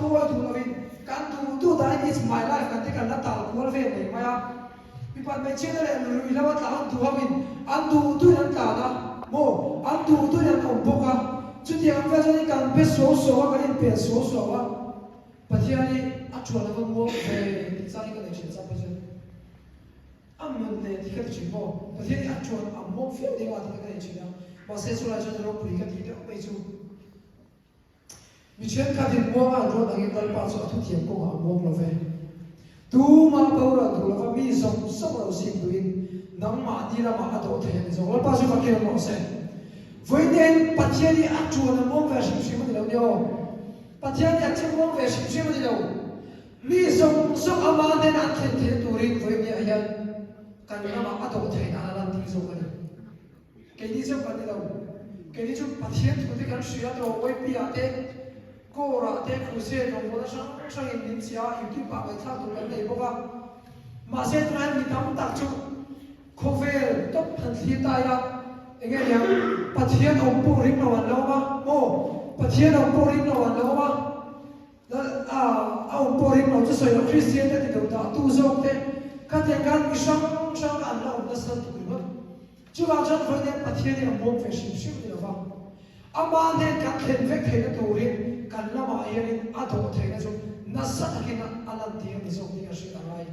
thuawi duh loin kan duh duh dahin it's my life kan ti kan la tal kual ve mai mai a. Mipat hmeichhiate leh ruihhlo a tlan duh hoin an duh duhin an tlan a maw, an duh duhin an awm bawk a. Chutiang ang vel chuan i kan pe suau suau a, kan inpen suau suau a. Pathian hi a thuan ava muang ve tih chang hi ka nei thin chang phei chuan a mun leh tih ka ti thin maw. Pathian hi a thuan a muang viau deuh a tih te ka nei thin a, mahse chulai chuan ropui ka tih deuh mai chu. Mi thenkhatin muanga an ruat angin Lalpa chu a thuthiam kawngah a muang lo ve. Tumah boral duh lova mi zawng zawng lo sim duhin nangmahni lamah a dawh thei a ni zawk. Lalpa chu fakin awm rawh se. Vawiin Pathian hi a tuan a muang ve hrim hrim a ni lo nia aw. Pathian hi a che muang ve hrim hrim a ni lo. Mi zawng zawng ama hnena an thlen theihna turin vawiin hian kan lamah a dawh theihna a la lan ding zawk a ni. Keini chu kan ni lo. Keini chu Pathian thu te kan hria tawh, YP ah te, Core ah te, Crusade rawngbawlna hrang hrangin min chhia a, YouTube ah ngaihthlak tur kan nei bawk a. Mahse tunah hian mi tam tak chu khawvel tawp han thlir ta ila, enge niang, Pathian awm pawh ring lo an lo awm a, maw? Pathian awm pawh ring lo an lo awm a. A awm pawh ring lo chu sawi loh Kristian te ti deuh dah tu zawk te khatiang khan mi hrang hrang an la awm nasa lutuk ringawt. Chuvang chuan vawiin Pathian hi a muang ve hrim hrim ni lova, ama hnen kan thlen vek theihna turin kan lamah hianin a dawh theihna chu nasa takin a lantir ni zawk tih a hriat a ngai.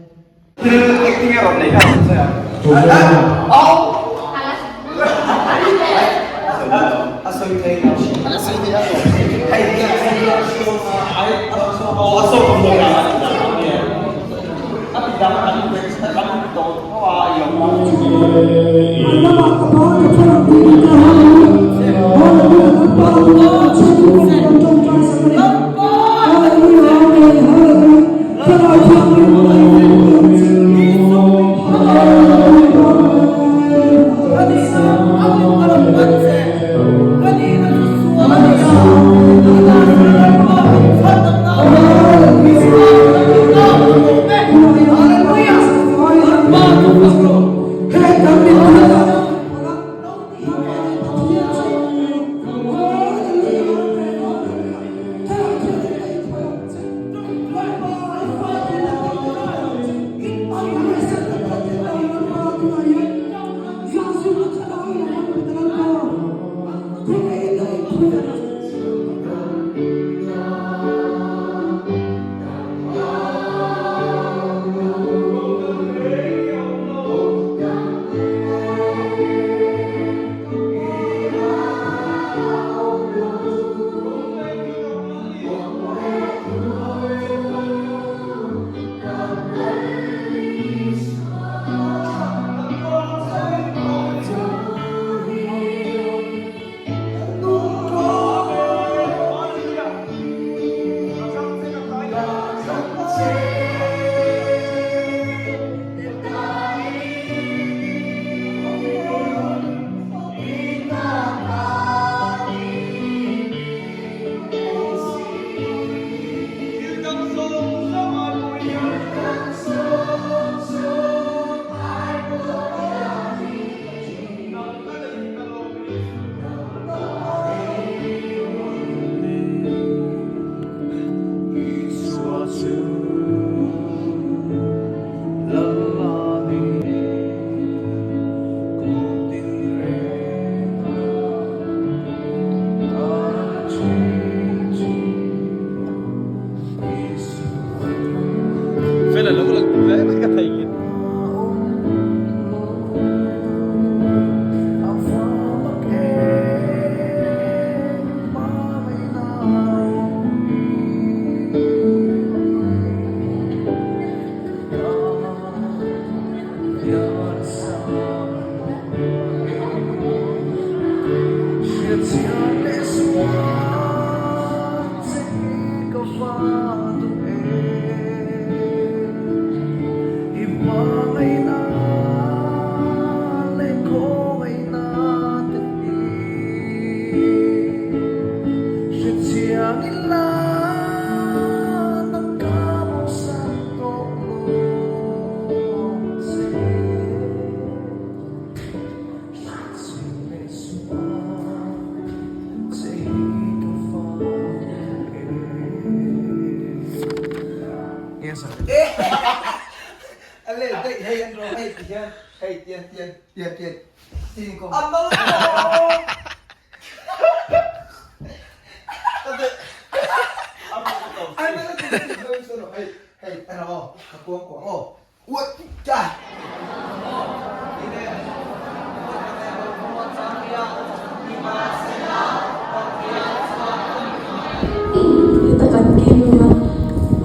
Heta kan kil hian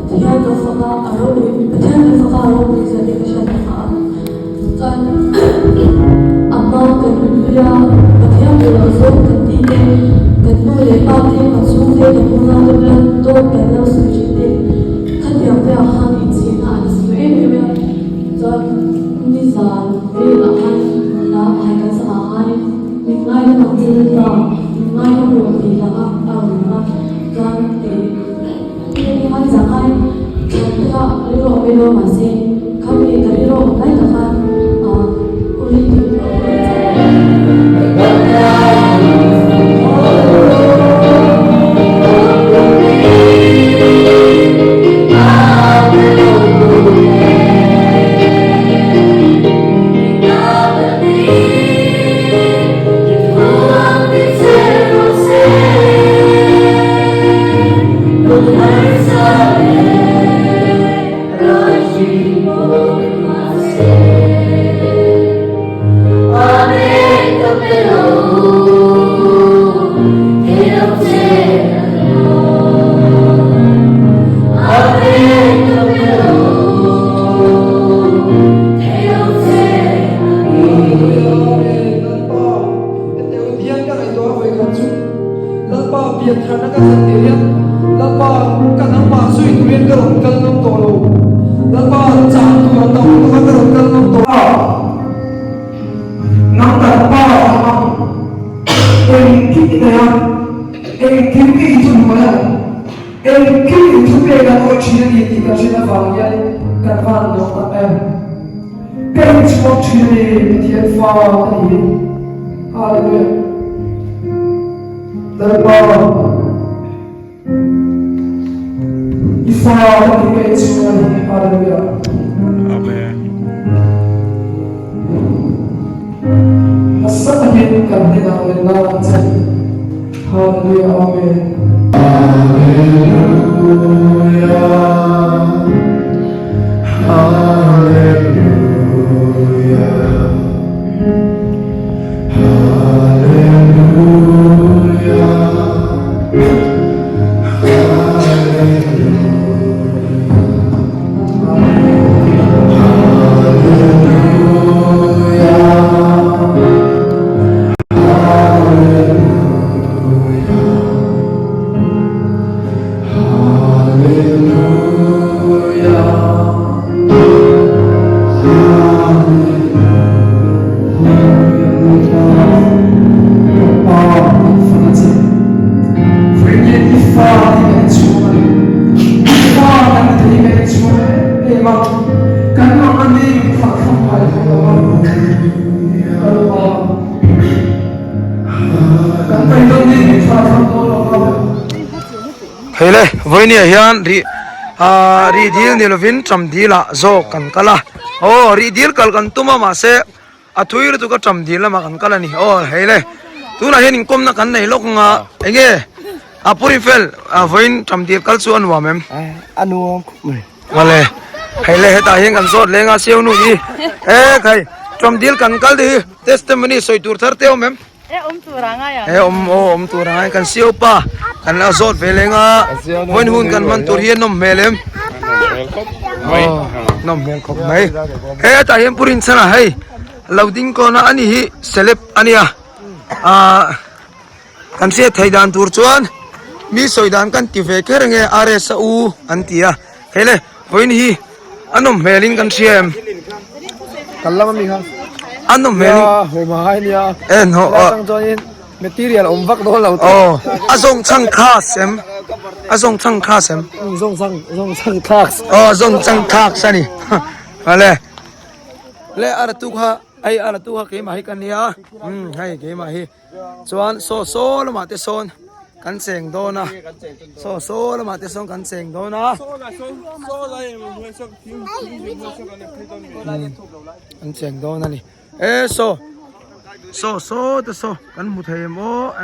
Pathian lo faka a ropui Pathian lo faka a ropui zia te ka hriat na nghah a chuan a hma kan nunpui a Pathian duh loh zawng kan tih te kan nu leh pa te kan chhung te kan unau te bula dawt kan lo sawi thin te khatiang te ah khan inchhirna a nasa em em a chuan nizan velah khan hla phai kan sak ah khanin Min ngaidam ang che Lalpa, min ngaidam rawh tih hla kha a rawn lang a, chuan ih hemi zah khan thlan te kha rilru awm ilo mahse khami ka rilru awm lai tak khan ah u rin u rin Lalpa piantharna ka chan tir hian Lalpa ka nangmah zui turin ka rawn kal ngam tawh lo. Lalpa chah tur a tam lutuk a ka rawn kal ngam tawh lo. Nang kan pa ka hmang engkim i nei a, engkim i inthunhnuai a awm. Engkim inthupek an awih thin a ni tih kan hriat avang hian kan van lawm tak em. Ka inchhuak thin a ni Pathian fa ka ni. Hallelujah. Lalpa i fa ka ni ka inchhuak a ni. Hallelujah. Amen. Nasa takin kan hnenah len la ang che. Hallelujah Amen. Hei le vawinia hian rih ah rih dil ni lovin ṭam dil ah zawk kan kal a aw rih dil kal kan tum a mahse a thui lutuk a ṭam dil lamah kan kal a ni aw hei le tunah hian inkawmna kan nei lawk ang a enge a puri fel ah vawiin ṭam dil kal chu a nuam em a nuam khawp mai Awle hei le hetah hian kan zawt leng a siau nu hi e khai ṭam dil kan kal te hi testimony sawi tur thar te awm em. E awm tur a ngai ang. E awm aw awm tur a ngai kan siau pa kan la zawt ve leng a vawiin hun kan hman tur hi a nawm hmel em. Nawm hmel khawp mai. He hetah hian Pu Rinchhana hei lo ding kawn a ani hi celeb a nia ah kan hriat theih dan tur chuan mi sawi dan kan ti ve kher nge RS a u an ti a hei le vawiin hi a nawm hmel in kan hria em kan lam ami kha a nawm hmel in ho ma hai nia en ho a tang chuan in material awm vak dawn lo aw a zawng chhang khas em a zawng chhang khas em zawng chhang zawng chhang khas aw zawng chhang khas ani vale le a tu kha ai a tu kha keimah hi ka nia um hei keimah hi chuan saw saw lamah te sawn. Kan cheng dawn a, saw saw lamah te sawn kan cheng dawn a. Kan cheng dawn a ni. E saw, saw saw te saw kan hmu thei em aw e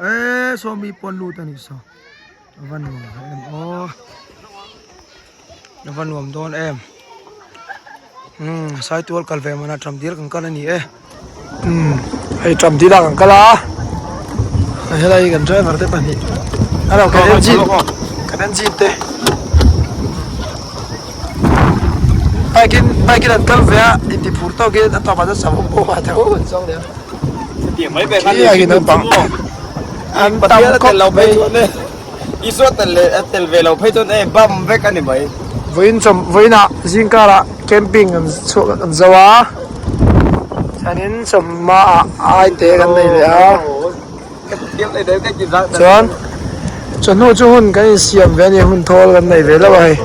e saw mi pawn lut a ni saw. A va nuam em aw. A va nuam dawn em. Umm Saitual kal ve mana ṭam dil kan kal a ni e. Umm hei ṭam dil ah kan kal a. Helai hi kan driver te pahnih. Hello kan engine kan engine te. Bike in bike in an kal ve a inti phur tawk in a tawp ah chuan savawm pawh a tho an zawng leh a. Khi ah hian naupang an tam khawp mai. Isua tel leh a tel ve lo phei chuan e bam vek a ni mai. Vawiin chawm vawiinah zingkarah camping an chhuak an zo a chuanin chawmhma ah ai te kan nei leh a chuan chawhnu chu hun kan insiam ve a ni hun thawl kan nei ve lo a hei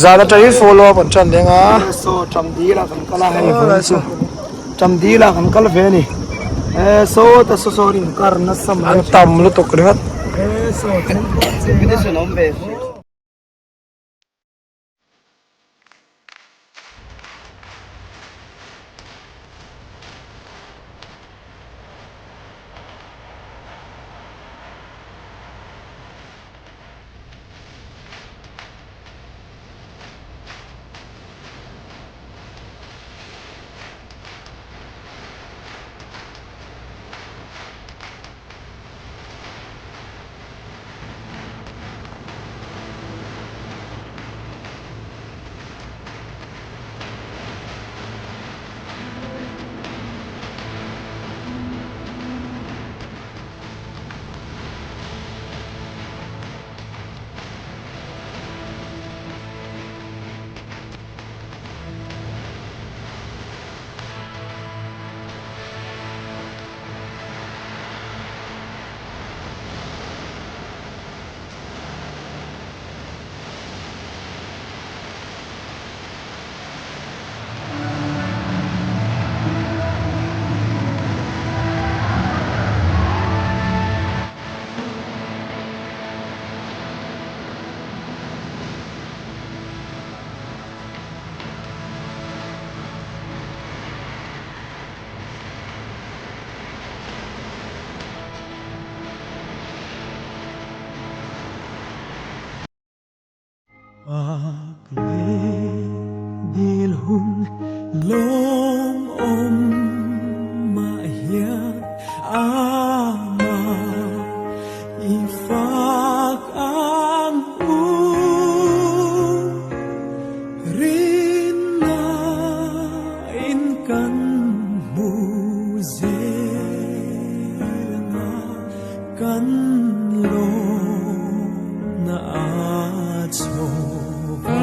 zan atangin follow up an tan leng a vawiin chu. Chamdil ah kan kal ve a ni. E saw ta saw saw rin kar nasa mai. An tam lutuk ringawt. E saw then pawh cheng a. Pak leh dil hun lawm awm mah hian amah i fak ang u. Rinna in kan hmu zel anga kan lawmna a chho va.